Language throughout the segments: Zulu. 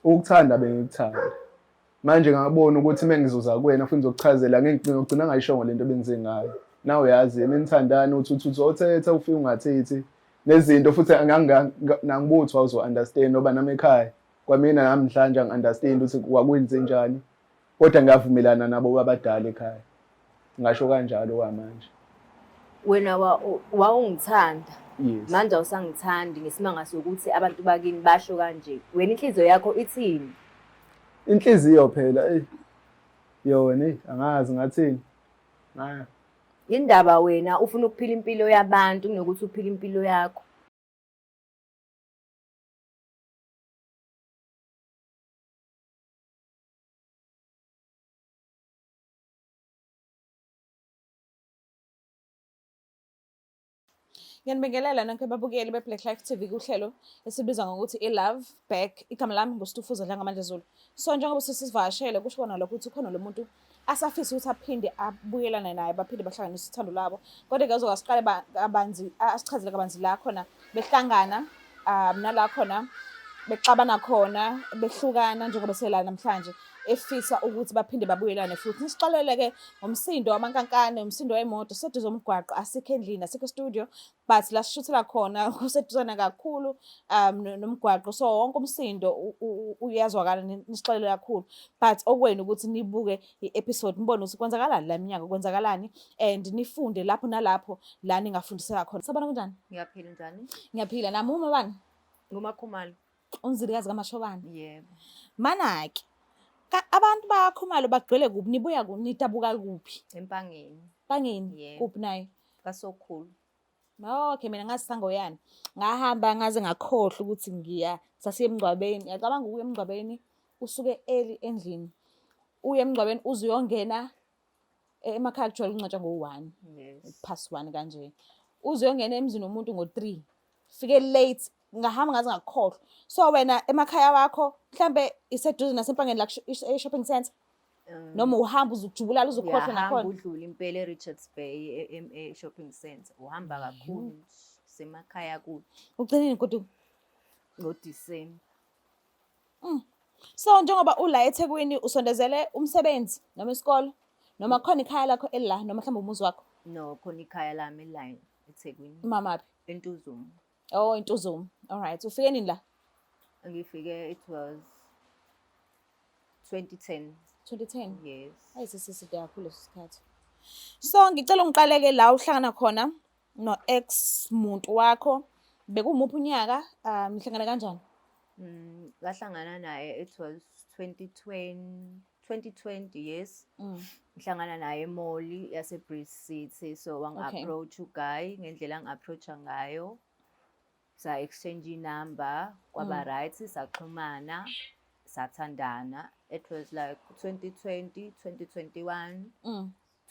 Ukuthanda bengikuthanda. Manje ngabona ukuthi uma ngizoza kuwena futhi ngizokuchazela ngeke ngigcina ngayishongo lento ebengize ngayo. Nawe uyazi emenithandana uthi uthi uzothetha ufike ungathethi nezinto futhi nangibuthi wawuzo understand ngoba nami ekhaya kwamina namhlanje angi-understand ukuthi wakwenze njani kodwa ngiyavumelana nabo abadala ekhaya. Ngasho kanjalo kwamanje. Wena wawungithanda. Yes. Manje awusangithandi ngesimanga sokuthi abantu bakini basho kanje. Wena inhliziyo yakho ithini? Inhliziyo phela ey. Yona ey angazi ngathini. Ngaya. Yindaba wena ufuna ukuphila impilo yabantu kunokuthi uphile impilo yakho. Ngiyanibingelela nonke babukeli be-Black Life TV kuhlelo esibiza ngokuthi i-Love Back. Igama lami nguStufuza Dlangamandla Zulu. So njengoba sesivakashele kusho kona lokho ukuthi ukhona lo muntu asafisa ukuthi aphinde abuyelane naye baphinde bahlanganise uthando lwabo. Kodwa-ke uzoke asiqale kabanzi asichazele kabanzi la khona behlangana nala khona bexabana khona behlukana njengoba sela namhlanje efisa ukuthi baphinde babuyelane futhi. Nisixolele-ke ngomsindo wamankankane, umsindo wemoto, siseduze umgwaqo, asikho endlini, asikho studio, but la sishuthela khona kuseduzane kakhulu nomgwaqo, so wonke umsindo uyazwakala, nisixolele kakhulu. But okwenu ukuthi nibuke i-episode nibone ukuthi kwenzakalani la eminyaka, kwenzakalani and nifunde lapho nalapho la ningafundiseka khona. Sabona kunjani? Ngiyaphila njani? Ngiyaphila nami. Uma bani? NguMakhumalo. Umzilikazi kaMashobane. Yebo. Mana-ke abantu bakaKhumalo bagcwele kuphi? Nibuya kuphi? Nidabuka kuphi? Empangeni. Empangeni? Yebo. Kuphi naye? Kasokhulu. Okay, mina ngazi Sangoyana. Ngahamba ngaze ngakhohlwa ukuthi ngiya sasiye emngcwabeni. Ngiyacabanga ukuya emngcwabeni usuke early endlini. Uye emngcwabeni uze uyongena emakhaya kujwayele ukungcwatshwa ngo-1. Yes. Past 1 kanje. Uze uyongena emzini womuntu ngo-3. Fike late ngahamba ngaze ngakhohlwa. So wena emakhaya wakho mhlambe iseduze naseMpangeni la e-shopping center noma uhamba uzujubulala uzukhohlwa Uyahamba nakhona. udlule impela e-Richards Bay e-shopping center. Uhamba kakhulu nje semakhaya kude Ugcineni goduka? ngoDisemba. So njengoba ula eThekwini usondezele umsebenzi noma isikole noma khona ikhaya lakho elila noma mhlawumbe umuzi wakho. No, khona ikhaya lami eline eThekwini. Umamaphi? ENtuzuma. Oh, eNtuzuma. All right. Ufike nini la? Ngifike it was 2010. 2010. Yes. Ayi siside kakhulu leso sikhathi. So ngicela ungiqaleke la uhlangana khona no ex muntu wakho. Bekumuphi unyaka? Nihlangana kanjani? Ngahlangana naye it was 2020, 2020 yes. Ngihlangana naye e-mall yase Brits City, so wangi-approach uguy ngendlela angi-approacha ngayo. Sa exchange inumber kwaba right, saxhumana, sathandana. It was like 2020, 2021,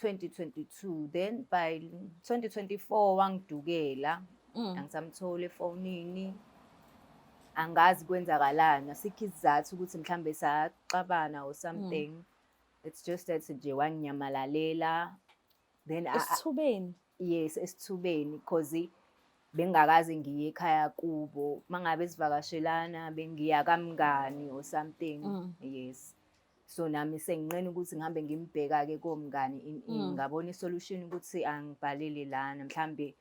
2022. Then by 2024 wangidukela. Angisamtholi efonini. Angazi kwenzakalani, asikho isizathu ukuthi mhlambe saxabana or something. It's just that nje wanginyamalalela. Then Esithubeni. Yes, esithubeni because bengingakaze ngiye ekhaya kubo. Mangabe sivakashelana bengiya kamngani or something. Yes. So nami senginqena ukuthi ngihambe ngimbheka ke komngani in ngabona isolution ukuthi angibhalele lana mhlambe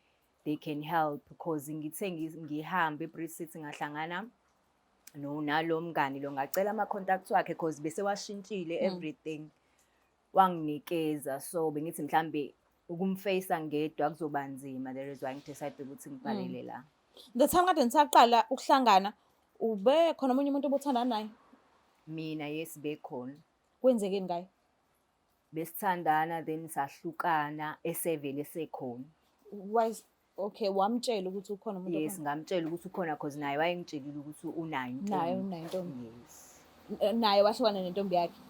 they can help because ngithe ngihambe eBrits City ngahlangana no nalo mngani lo, ngacela ama contacts wakhe because bese washintshile everything wanginikeza, so bengithi mhlambe ukumface ngedwa kuzoba nzima. There is why ngidecide ukuthi ngibhalele la. The time kade nisaqala ukuhlangana ube khona omunye umuntu obuthandana naye? Mina yes, bekhona. Kwenzekeni ngaye? Besithandana then sahlukana esevele sekhona. Why? Okay, wamtshela ukuthi ukhona umuntu? Yes, ngamtshela ukuthi ukhona because naye wayengitshelile ukuthi unayo intombi. Naye unayo intombi. Yes. Naye wahlukana nentombi yakhe.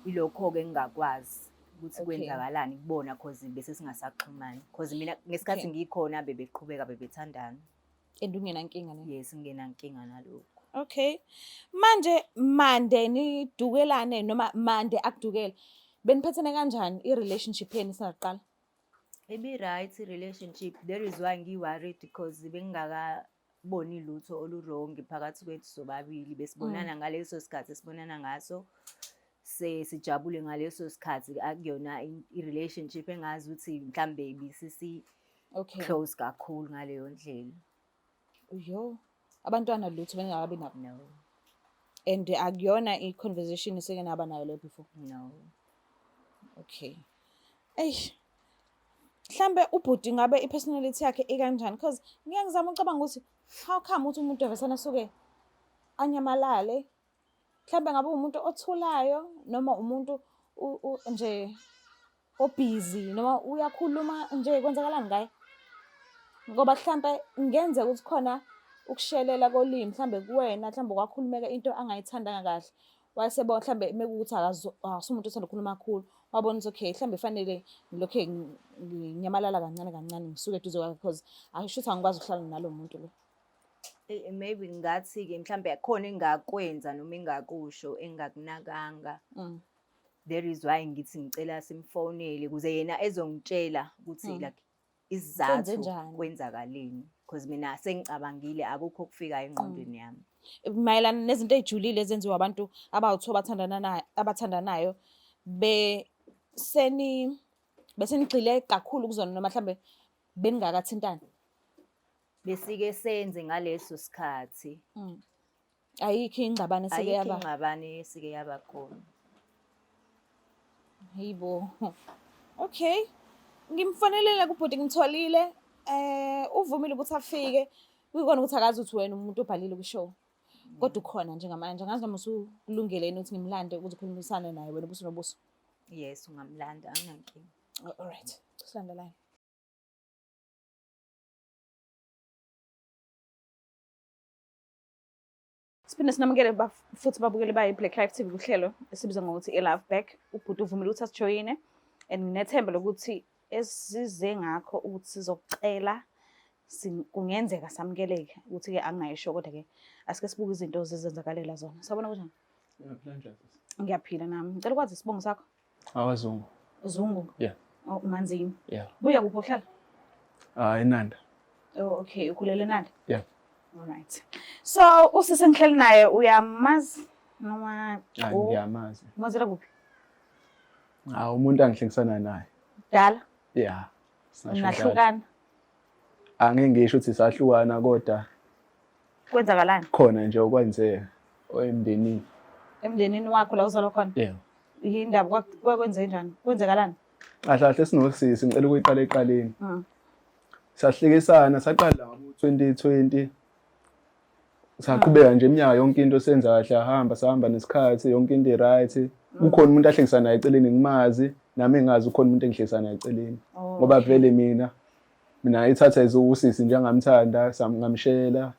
Ilokho-ke ngingakwazi ukuthi kwenzakalani kubona cause bese singasaxhumani. Cause mina ngesikhathi ngikhona bebeqhubeka bebethandana. And ungenankinga ne? Yes, ngingenankinga nalokho. Okay. Manje mande nidukelane noma mande akudukele. Beniphethene kanjani i-relationship yenu isaqala? Ibi right relationship. That is why ngi-worried because bengingaka bengingaboni lutho olu-wrong phakathi kwethu sobabili. Besibonana ngaleso sikhathi esibonana ngaso, sijabule ngaleso sikhathi. Akuyona i-relationship engazi ukuthi mhlambe ibisisi close kakhulu ngaleyo ndlela. Yo, abantwana lutho bengakabi nabo. No. And akuyona i-conversation eseke naba nayo leyo before? No. Okay. Eish. Mhlambe ubhuti ngabe i-personality yakhe ikanjani? Because ngike ngizama ukucabanga ukuthi how come ukuthi umuntu evesana asuke anyamalale? Mhlambe ngabe umuntu othulayo noma umuntu nje obhizi noma uyakhuluma nje, kwenzakalani ngaye? Ngoba hlampe kungenzeka ukuthi khona ukushelela kolimi mhlambe kuwena, mhlambe kwakhulumeka into angayithandanga kahle, wayesebona mhlambe mekuwukuthi akasumuntu othanda ukukhuluma kakhulu, wabona ukuthi okay mhlambe fanele ngilokhe nginyamalala kancane kancane ngisuke eduze kwakhe because asho ukuthi angikwazi ukuhlala nalo muntu lo. Maybe ngingathi-ke mhlambe khona engakwenza noma engakusho engakunakanga. That is why ngithi ngicela simfonele ukuze yena ezongitshela ukuthi like isizathu Kwenzenjani? kwenzakaleni, because mina sengicabangile, akukho okufikayo engqondweni yami. Mayelana nezinto ey'julile ezenziwa abantu abawu-two abathandana nayo, abathandanayo besenigxile kakhulu kuzona noma mhlambe beningakathintani? Besike senze ngaleso sikhathi. Ayikho ingxabano esike Ayikho yaba? Ingxabano esike yaba khona. Hayibo. Okay. Ngimfonelile kubhuti, ngimtholile. Uvumile ukuthi afike. Kuyikona ukuthi akazi ukuthi wena umuntu obhalile ku-show. Kodwa ukhona njengamanje. Angazi noma usukulungele yini ukuthi ngimlande ukuze ukhulumisane naye wena ubuso nobuso. Yes, ungamlanda, anginankinga. Oh, all right. Silandelane. Siphinde sinamukele futhi babukele bayi Black Life TV kuhlelo esibiza ngokuthi i-Love Back. Ubhuti uvumile ukuthi asijoyine and nginethemba lokuthi esize ngakho ukuthi sizokucela kungenzeka samukeleke ukuthi-ke angingayisho, kodwa-ke asike sibuke izinto zizenzakalela zona. Sawubona, kunjani? Ngiyaphila, njani sisi? Ngiyaphila nami. Ngicela ukwazi isibongo sakho. AwaZungu. Zungu? Yeah. Oh, Manzini. Yeah. Buya kuphi uhlala? Ah, eNanda. Oh, okay. Ukhulele eNanda? Yeah. All right. So, usisi engihleli naye uyamazi noma? Ah, ngiyamazi. Umazela kuphi? Ah, umuntu angihlekisana naye. Dala? Yeah. Singasho njalo. Nahlukana? Angeke ngisho ukuthi sahlukana, kodwa Kwenzakalani? Khona nje okwenzeka emndenini. Emndenini wakho la uzalwa khona? Yeah. Yindaba kwakwenze njani? Kwenzakalani? Kahle kahle sinosisi, ngicela ukuyiqala eqaleni. Sahlekisana, saqala ngo-2020. Saqhubeka nje iminyaka yonke into senza kahle, ahamba sahamba nesikhathi, yonke into i-right. Kukhona umuntu ahlekisana naye eceleni ngimazi, nami engazi ukhona umuntu engihlekisana naye eceleni. Ngoba vele mina ngayithatha as usisi nje angamthanda, ngamshela.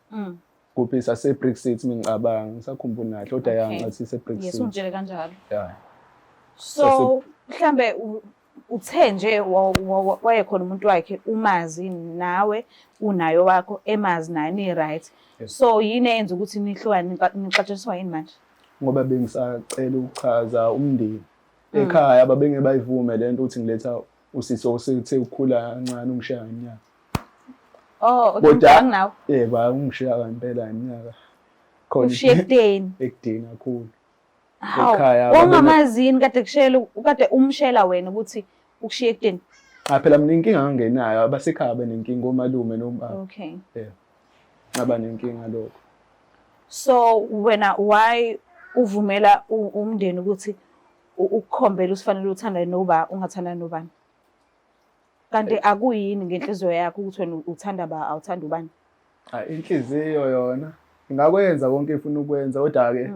Kuphi sase Brick City, ngicabanga ngisakhumbula kahle, kodwa ya, ngathi ise Brick Yes, City. Ungitshele kanjalo. Yeah. So mhlambe uthe nje wayekhona umuntu wakhe umazi, nawe unayo wakho emazi naye, ni right. Yes. So yini eyenza ukuthi nihlukane, nixatshaniswa yini manje? Ngoba bengisacela ukuchaza umndeni. Ekhaya ababenge bayivume lento ukuthi ngiletha usisi osethe ukukhula kancane, ungishiya ngeminyaka. Oh, okay, Kodwa mdala nawe. Yebo, ungishiya ngempela ngeminyaka. Khona Ushiye ekudeni. Ekudeni kakhulu. Hawu, Ekhaya wawungamazi yini kade kushela, kade umshela wena ukuthi ukushiye ekudeni? Cha, phela mina inkinga ngangenayo, abasekhaya benenkinga, omalume nobaba. Yeah. Ngaba nenkinga lokho. So wena why uvumela umndeni ukuthi ukukhombele usifanele uthandane noba ungathandani nobani? Kanti akuyini ngenhliziyo yakho ukuthi wena uthanda ba, awuthandi ubani? Cha, inhliziyo yona ingakwenza konke ifuna ukwenza, kodwa ke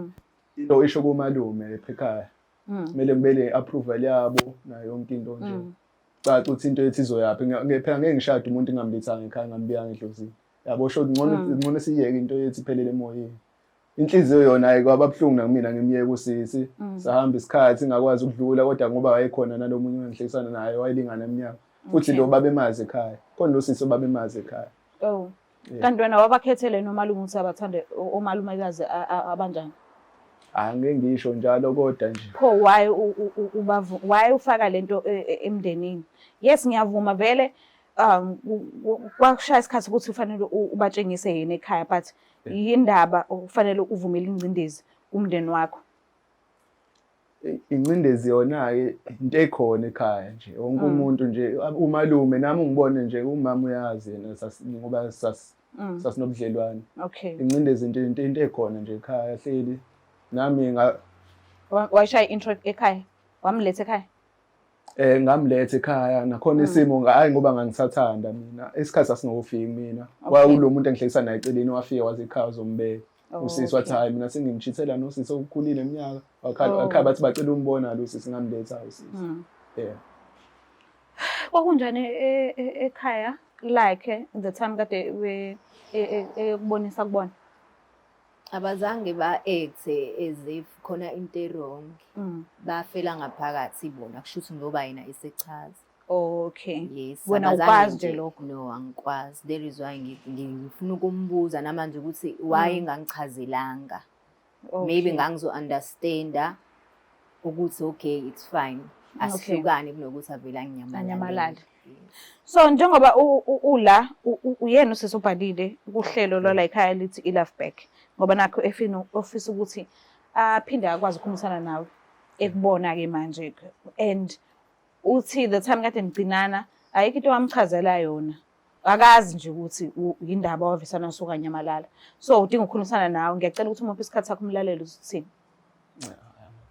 into isho kumalume lapha ekhaya. Kumele ngibe le approval yabo nayo yonke into nje. Caca ukuthi into ethi izoyaphi. Phela ngeke ngishade umuntu ngingamlethanga ekhaya, ngambiyanga edlozini. Yabo, sho ngcono siyeke into ethi iphelele emoyeni. Inhliziyo yona ayikwaba buhlungu nakumina ngimyeke usisi. Sahamba isikhathi ngakwazi ukudlula, kodwa ngoba wayekhona nalomunye engihlekisana naye wayelingana eminyaka. Futhi lo babemazi ekhaya. Khona lo sisi obabemazi ekhaya. Oh. Yeah. Kanti wena wabakhethele nomalume ukuthi abathande omalumekazi abanjani? Angeke ngisho njalo, kodwa nje. Pho why why ufaka lento emndenini? Yes, ngiyavuma vele. Kwakushaya isikhathi ukuthi ufanele ubatshengise yena ekhaya, but yindaba okufanele uvumele ingcindezi kumndeni wakho? Ingcindezi yona-ke into ekhona ekhaya nje, wonke umuntu nje, umalume nami ungibone nje, umama uyazi yena, ngoba sasinobudlelwane. Ingcindezi into ekhona nje ekhaya hleli nami. Wayishaya i-intro ekhaya, wamletha ekhaya? Ngamletha ekhaya nakhona isimo, hayi ngoba ngangisathanda mina, isikhathi sasingokufiki mina. Kwakulo muntu engihlekisa naye eceleni, wafika wathi ekhaya uzombeka usisi, wathi hayi, mina sengimchithela nosisi okukhulile eminyaka, wakhala ekhaya bathi bacela umbona lo sisi, ngamletha usisi. Yeah. Kwakunjani ekhaya like the time kade ekubonisa kubona? Abazange ba-act as if khona into e-wrong. Bafela ngaphakathi bona, kusho ukuthi ngoba yena esechaza. Yes. Wena Abazange. Awukwazi nje lokho? No, angikwazi. That is why ngifuna ukumbuza namanje ukuthi why engangichazelanga. Maybe ngangizo-understanda ukuthi okay, it's fine. Asihlukane kunokuthi avele anginyamalale. Anyamalale. So njengoba ula uyena usisi obhalile kuhlelo lwala ekhaya lithi i-Love Back, ngoba nakho efina ofisa ukuthi aphinde akwazi ukukhulumisana nawe, ekubona-ke manje, and uthi the time kade nigcinana ayikho into wamchazela yona, akazi nje ukuthi yindaba wavisana suka nyamalala, so udinga ukukhulumisana nawe. Ngiyacela ukuthi umuphe isikhathi sakho, umlalele ukuthi uthini.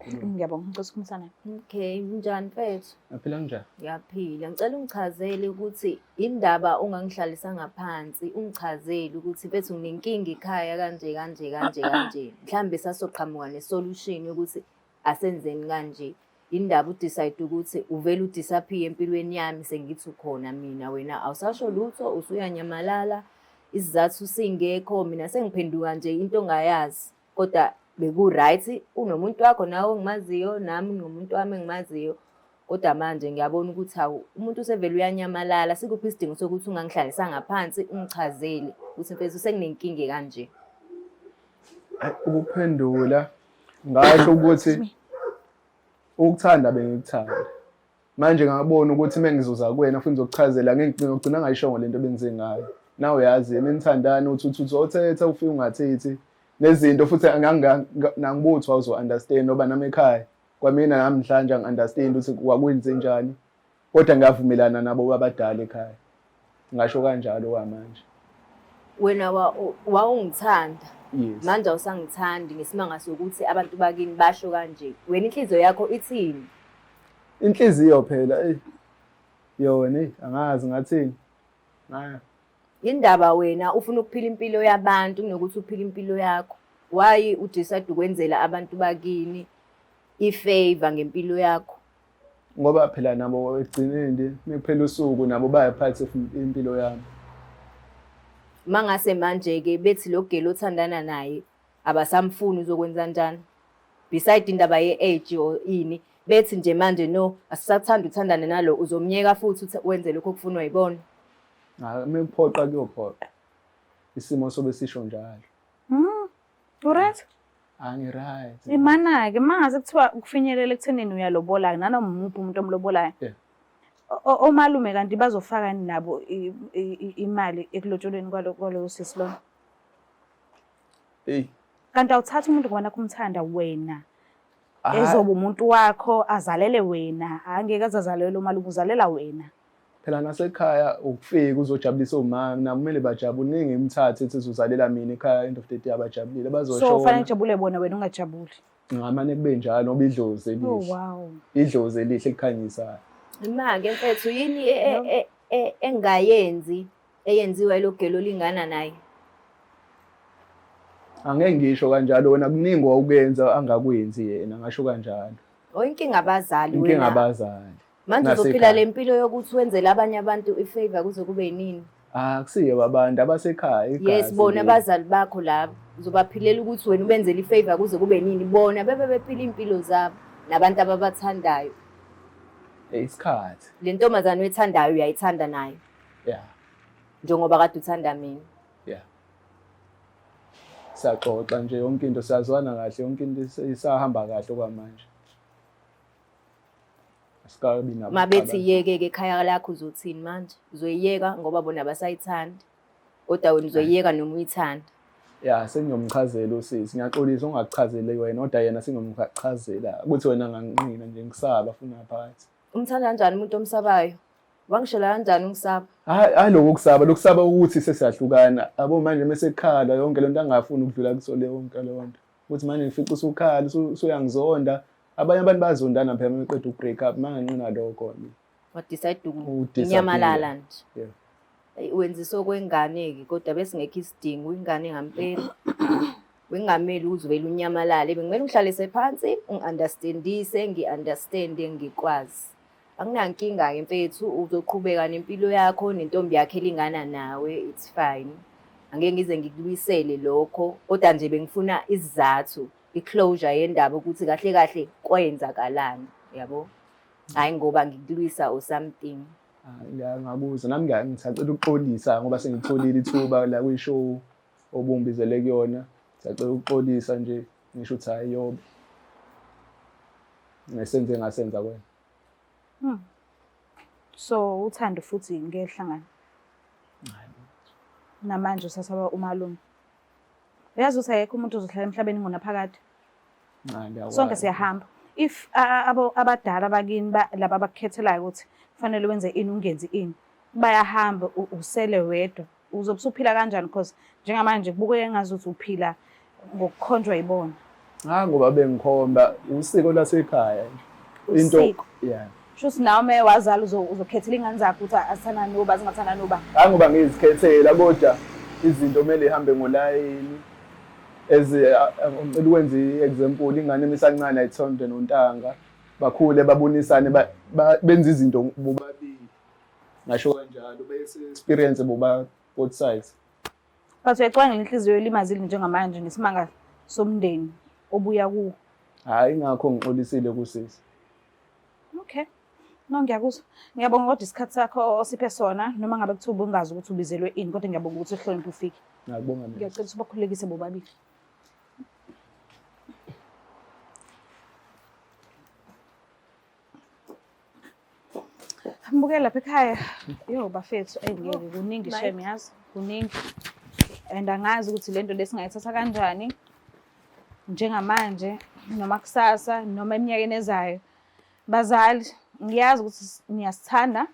Ngiyabonga, ngicela ukukhulumisana nawe. Okay, njani mfethu? Aphila, njani? Ngiyaphila. Ngicela ungichazele ukuthi indaba ongangihlalisa ngaphansi, ungichazele ukuthi mfethu nginenkinga ekhaya kanje kanje kanje kanje. Mhlambe sasoqhamuka ne-solution yokuthi asenzeni kanje. Indaba u-decide ukuthi uvele u-disappear empilweni yami, sengithi ukhona mina, wena awusasho lutho, usuyanyamalala, isizathu singekho, mina sengiphenduka nje into ongayazi. Kodwa beku-right, unomuntu wakho nawe ongimaziyo, nami nginomuntu wami engimaziyo. Kodwa manje ngiyabona ukuthi hawu, umuntu usevele uyanyamalala, sikuphi isidingo sokuthi ungangihlalisa ngaphansi ungichazele ukuthi mfethu senginenkinga kanje? Ayi, ukuphendula ngasho ukuthi ukuthanda bengikuthanda, manje ngabona ukuthi uma ngizoza kuwena futhi ngizokuchazela, ngeke ngigcina ngayishongo lento ebengize ngayo. Nawe uyazi, menithandana uthi uthi uzothetha, ufike ungathethi nezinto, futhi nangibuthi wawuzo-understand ngoba nami ekhaya kwamina namhlanje angi-understand ukuthi wakwenze njani, kodwa ngiyavumelana nabo abadala ekhaya, ngasho kanjalo kwamanje. Wena wawungithanda. Yes. Manje awusangithandi ngesimanga sokuthi abantu bakini basho kanje. Wena inhliziyo yakho ithini? Inhliziyo phela, eyi, yona, eyi, angazi ngathini. Ngaya. Indaba wena ufuna ukuphila impilo yabantu kunokuthi uphile impilo yakho. Why u-decide ukwenzela abantu bakini i-favor ngempilo yakho? Ngoba phela nabo ekugcineni mekuphela usuku nabo bayaphatha impilo yami. Mangase manje-ke bethi lo girl othandana naye abasamfuni, uzokwenza njani? Beside indaba ye-age or ini, bethi nje manje no, asisathanda uthandane nalo, uzomnyeka futhi wenze lokho okufunwa yibona? Hayi, mekuphoqa kuyophoqa. Isimo sobe sisho njalo. Alright. Angi-right. Imana-ke mangase kuthiwa kufinyelela ekuthenini uyalobola nanoma umuphi umuntu omlobolayo. Omalume kanti bazofaka nabo imali ekulotsholweni kwaloyo sisi lona? Eyi. Kanti awuthathi umuntu ngoba nakho umthanda wena. Hhayi. Ezoba umuntu wakho, azalele wena, angeke aze azalele umalume, uzalela wena. Phela nasekhaya ukufika uzojabulisa omama, nabo kumele bajabule, ngeke ngimthathe ethi uzozalela mina ekhaya, end of the day abajabulile So kufanele bazoshona. kujabule bona, wena ungajabuli? Ngamane kube njalo ngoba idlozi elihle. Idlozi elihle elikhanyisayo. Ima-ke mfethu, yini engayenzi eyenziwa ilo girl olingana naye? Angeke ngisho kanjalo, wena kuningi wawukuyenza angakwenzi yena, ngasho kanjalo. Oh, inkinga abazali Inkinga wena. abazali. Manje Nasekhaya. uzophila le mpilo yokuthi wenzele abanye abantu i-favor kuze kube yinini? Ah, kusiyo abantu abasekhaya, Yes, igazi bona leli. abazali bakho labo. Uzobaphilela ukuthi wena ubenzele i-favor kuze kube nini? Bona bebe bephila iy'mpilo zabo nabantu ababathandayo. Isikhathi. Le ntombazane oyithandayo uyayithanda nayo? Yeah. Njengoba kade uthanda mina. Yeah. Siyaxoxa nje yonke into, siyazwana kahle yonke into, isahamba kahle okwamanje. Asikabi nabo. Mabethi yeke-ke ekhaya lakho uzothini manje? Uzoyiyeka ngoba bona basayithanda. Kodwa wena uzoyiyeka noma uyithanda. Ya, sengiyomchazela usisi. Ngiyaxolisa ungakuchazeli wena, kodwa yena sengiyomchazela ukuthi wena nganginqina nje ngisaba funa phakathi. Umthanda kanjani umuntu omsabayo? Wangishela kanjani ungisaba? Hayi, hayi lokho kusaba, lokusaba ukuthi sesiyahlukana. Yabo manje mase kukhala yonke lento angafuni ukudlula kusole yonke leyo nto. Ukuthi manje ngifica usukhala usuyangizonda. Abanye abantu bayazondana phela uma beqeda uku-break up, manganqina lokho mina. Wa-decide U-disappear. ukunyamalala nje. Yeah. Eyi, wenzisa okwengane-ke kodwa besingekho isidingo uyingane ngampela. Bengingamele uze uvele unyamalale, bekumele ungihlalise phansi, ungi-understandise, ngi-understande, ngikwazi. Anginankinga-ke mfethu, uzoqhubeka nempilo yakho nentombi yakho elingana nawe, it's fine. Angeke ngize ngikulwisele lokho, kodwa nje bengifuna isizathu, i-closure yendaba ukuthi kahle kahle kwenzakalani, yabo? Hhayi ngoba ngikulwisa or something. Ah, ngiyakuzwa nami ngisacela ukuxolisa ngoba sengitholile ithuba la kwi-show obungibizele kuyona. Ngisacela ukuxolisa nje ngisho ukuthi hhayi yobe ngesenze ngasenza kwena. So uthando futhi ngeke lihlangane. Namanje usasaba umalume. Uyazi ukuthi akekho umuntu ozohlala emhlabeni ngonaphakade. Cha, ngiyakwazi. Sonke siyahamba. If abadala bakini laba abakukhethelayo ukuthi kufanele wenze ini ungenzi ini, bayahamba usele wedwa. Uzobe usuphila kanjani because njengamanje kubukeka engazuthi uphila ngokukhonjwa yibona. Cha, ngoba bengikhomba usiko lwasekhaya nje. Into Usiko. yeah. Sho ukuthi nawe uma wazala uzokhethela iy'ngane zakho ukuthi azithandani noba zingathandani noba. Hayi ngoba ngizikhethela kodwa izinto kumele ihambe ngolayini. Ngicela ukwenza i-example, ingane emisancane ayithonde nontanga, bakhule babonisane benze izinto bobabili. Ngasho kanjalo bese experience boba both sides. But uyacabangela inhliziyo elimazile njengamanje ngesimanga somndeni obuya kuwo. Hayi ingakho ngixolisile kusisi. Okay. No, ngiyakuzwa. Ngiyabonga kodwa isikhathi sakho osiphe sona noma ngabe kuthiwa ubungazi ukuthi ubizelwe ini kodwa ngiyabonga ukuthi uhloniphe ufike. Ngiyakubonga mina. Ngiyacela ukuthi ubakhululekise bobabili. Mbukela lapha ekhaya. Yo bafethu, eyi ngeke kuningi shem yazi, kuningi. And angazi ukuthi lento lesingayithatha kanjani njengamanje noma kusasa noma eminyakeni ezayo. Bazali, ngiyazi ukuthi niyasithanda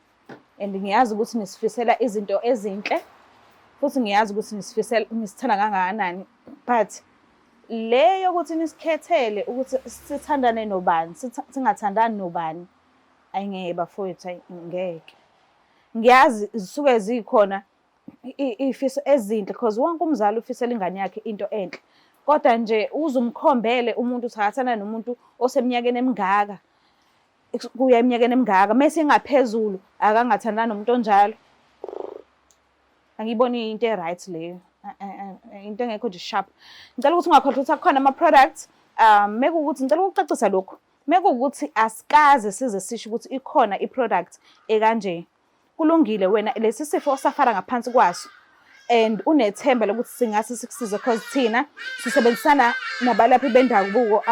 and ngiyazi ukuthi nisifisela izinto ezinhle futhi ngiyazi ukuthi nisifisela nisithanda kangakanani, but le yokuthi nisikhethele ukuthi sithandane nobani singathandani nobani, ayingeke bafowethu, ayi ngeke. Ngiyazi zisuke zikhona iy'fiso ezinhle because wonke umzali ufisela ingane yakhe into enhle, kodwa nje uze umkhombele umuntu ukuthi akathandane nomuntu oseminyakeni emingaka kuya eminyakeni emingaka, mese ingaphezulu akangathandani nomuntu onjalo. Angiyiboni into e-right leyo, into engekho nje sharp. Ngicela ukuthi ungakhohlwa ukuthi akukhona ama-products. Mekuwukuthi ngicela ukucacisa lokhu, mekuwukuthi asikaze size sisho ukuthi ikhona i-product ekanje, kulungile wena lesi sifo osafara ngaphansi kwaso and unethemba lokuthi singase sikusize because thina sisebenzisana nabalaphi bendabuko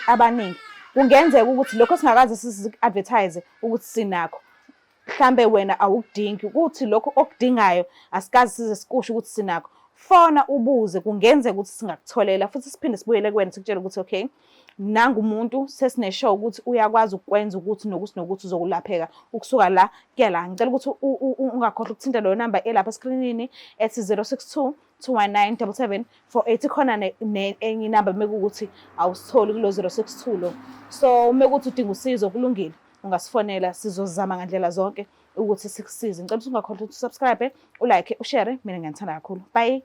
abaningi. Kungenzeka ukuthi lokho singakaze sizi-advertise ukuthi sinakho, mhlambe wena awukudingi, ukuthi lokho okudingayo asikaze size sikusho ukuthi sinakho. Fona ubuze, kungenzeka ukuthi singakutholela futhi siphinde sibuyele kuwena sikutshele ukuthi okay, nangu umuntu sesineshow ukuthi uyakwazi ukwenza ukuthi nokuthi nokuthi uzokulapheka ukusuka la kuya la. Ngicela ukuthi ungakhohlwa ukuthinta leyo namba elapha eskrinini ethi 062 219 7748. Ikhona enye inamba mekuwukuthi awusitholi kulo 062 lo. So mekuwukuthi udinga usizo kulungile, ungasifonela, sizozama ngandlela zonke ukuthi sikusize. Ngicela ukuthi ungakhohlwa ukuthi usubscribe, ulike, ushare. Mina ngiyanithanda kakhulu. Bye.